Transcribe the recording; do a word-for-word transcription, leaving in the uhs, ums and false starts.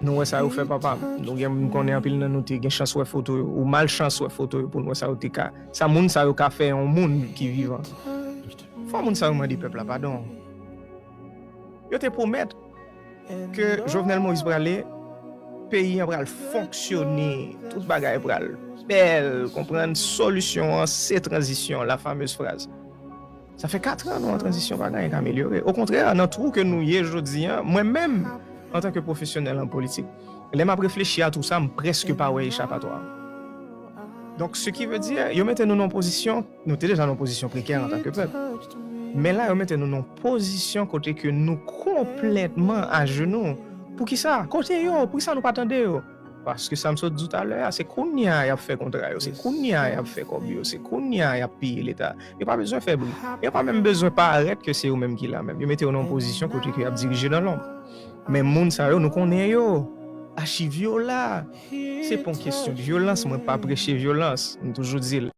Nou wè sa yo fè papa m. Nou gen, m konnen anpil nan nou te gen chans wè foto yo, ou malchans wè foto yo pou n wè sa yo te ka, sa moun sa yo ka fè yon moun ki vivan. Fò moun sa yo mande pèp la padon. Yo te pwomèt ke Jovenel Moïse prale, peyi an pral fonksyone, tout bagay pral bèl, konprann, solisyon an se tranzisyon, la fameuse phrase. Sa fè kat an nou an tranzisyon, pa gen anyen k amelyore. Okontrè, nan twou ke nou ye jodi an, mwen menm, antanke pwofesyonèl an politik, lè m ap reflechi a tou sa, m prèske pa wè echapatwa. Donk, ce qui veut dire, yo mete nou nan pozisyon, nou te deja nan pozisyon prekè antanke pèp. Men la, yo mete nou nan pozisyon kote ke nou konplètman ajenou. Poukisa? Kote yo? Poukisa nou pa tande yo? Paske sa m sot di w talè a, se kounye a y ap fè kontra yo, se kounye a y ap fè kòb yo, se kounye a y ap peye Leta. Yo pa bezwen fè bri. Yo pa menm bezwen parèt ke se yo menm ki la menm. Yo mete yo nan yon pozisyon kote ke y ap dirije nan lonb. Men moun sa yo, nou konnen yo. Achiv yo la. Se pa yon kesyon de vyolans, mwen pa preche vyolans. M toujou di l.